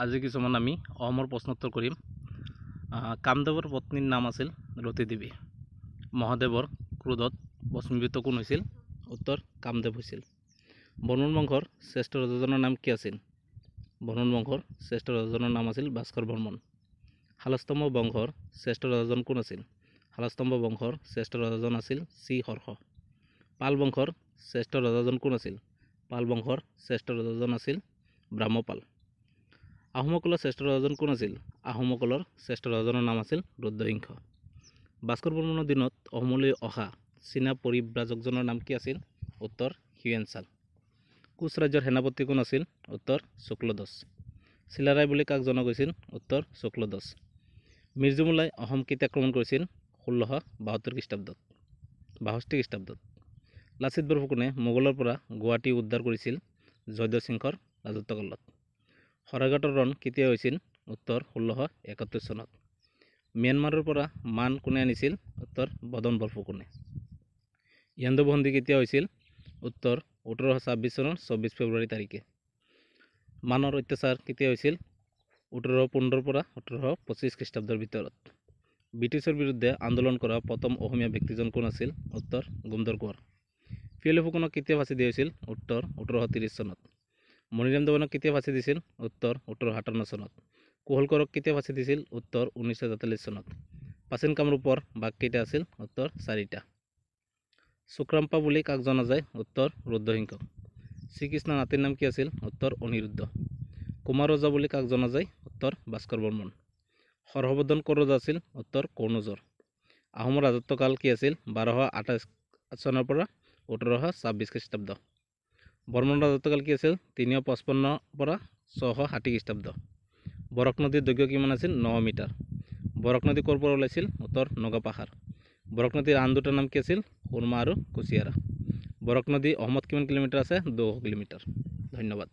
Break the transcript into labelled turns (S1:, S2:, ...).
S1: আজি কিছুমান আমি অসমৰ প্ৰশ্নোত্তৰ কৰিম। কামদেৱৰ পত্নীৰ নাম আছিল ৰতিদেৱী। মহাদেৱৰ ক্ৰোধত ভস্মীভূত কোন হৈছিল? উত্তৰ কামদেৱ হৈছিল। বৰ্মন বংশৰ শ্ৰেষ্ঠ ৰজাজনৰ নাম কি আছিল? বৰ্মন বংশৰ শ্ৰেষ্ঠ ৰজাজনৰ নাম আছিল ভাস্কৰ বৰ্মন। শালস্তম্ভ বংশৰ শ্ৰেষ্ঠ ৰজাজন কোন আছিল? শালস্তম্ভ বংশৰ শ্ৰেষ্ঠ ৰজাজন আছিল শ্ৰীহৰ্ষ। পাল বংশৰ শ্ৰেষ্ঠ ৰজাজন কোন আছিল? পাল বংশৰ শ্ৰেষ্ঠ ৰজাজন আছিল ব্ৰাহ্মপাল। আহোমসকলৰ শ্ৰেষ্ঠ ৰজাজন কোন আছিল? আহোমসকলৰ শ্ৰেষ্ঠ ৰজাজনৰ নাম আছিল ৰুদ্ৰসিংহ। ভাস্কৰ বৰ্মনৰ দিনত অসমলৈ অহা চীনা পৰিব্ৰাজকজনৰ নাম কি আছিল? উত্তৰ হিউৱেন চাং। কোচ ৰাজ্যৰ সেনাপতি কোন আছিল? উত্তৰ শুক্লধ্বজ। চিলাৰায় বুলি কাক জনা গৈছিল? উত্তৰ শুক্লধ্বজ। মিৰ্জুমলাই অসম কেতিয়া আক্ৰমণ কৰিছিল? 1672 খ্ৰীষ্টাব্দত, 62 খ্ৰীষ্টাব্দত। লাচিত বৰফুকনে মোগলৰ পৰা গুৱাহাটী উদ্ধাৰ কৰিছিল জয়ধ্বজ সিংহৰ ৰাজত্বকালত। শৰাইঘাটৰ ৰণ কেতিয়া হৈছিল? উত্তৰ 1671 চনত। ম্যানমাৰৰ পৰা মান কোনে আনিছিল? উত্তৰ বদন বৰফুকনে। ইয়াণ্ডাবু সন্ধি কেতিয়া হৈছিল? উত্তৰ 1826 চনৰ 24 ফেব্ৰুৱাৰী তাৰিখে। মানৰ অত্যাচাৰ কেতিয়া হৈছিল? 1815ৰ পৰা 1825 খ্ৰীষ্টাব্দৰ ভিতৰত। ব্ৰিটিছৰ বিৰুদ্ধে আন্দোলন কৰা প্ৰথম অসমীয়া ব্যক্তিজন কোন আছিল? উত্তৰ গোমধৰ কোঁৱৰ। পিয়লি ফুকনক কেতিয়া ফাঁচি দিয়া হৈছিল? উত্তৰ 1830 চনত। মণিৰাম দেৱানক কেতিয়া ফাঁচি দিছিল? উত্তৰ 1857 চনত। কুশল কেতিয়া ফাঁচি দিছিল? উত্তৰ 1943 চনত। প্ৰাচীন কামৰূপৰ ভাগ কেইটা আছিল? উত্তৰ চাৰিটা। চুক্ৰাম্পা বুলি কাক জনা যায়? উত্তৰ ৰুদ্ৰসিংহ। শ্ৰীকৃষ্ণৰ নাতিৰ নাম কি আছিল? উত্তৰ অনিৰুদ্ধ। কুমাৰ ৰজা বুলি কাক জনা যায়? উত্তৰ ভাস্কৰ বৰ্মন। হৰ্ষবৰ্ধন কৰ ৰজা আছিল? উত্তৰ কনৌজৰ। আহোমৰ ৰাজত্বকাল কি আছিল? 1228 চনৰ পৰা 1826 খ্ৰীষ্টাব্দ। বৰ্মন ৰাজত্বকাল কি আছিল? 355ৰ পৰা 660 খ্ৰীষ্টাব্দ। বৰাক নদীৰ দৈৰ্ঘ্য কিমান আছিল? 9 মিটাৰ। বৰাক নদী ক'ৰ পৰা ওলাইছিল? উত্তৰ নগাপাহাৰ। বৰাক নদীৰ আন দুটা নাম কি আছিল? সুৰমা আৰু কুচিয়াৰা। বৰাক নদী অসমত কিমান কিলোমিটাৰ আছে? 200 কিলোমিটাৰ। ধন্যবাদ।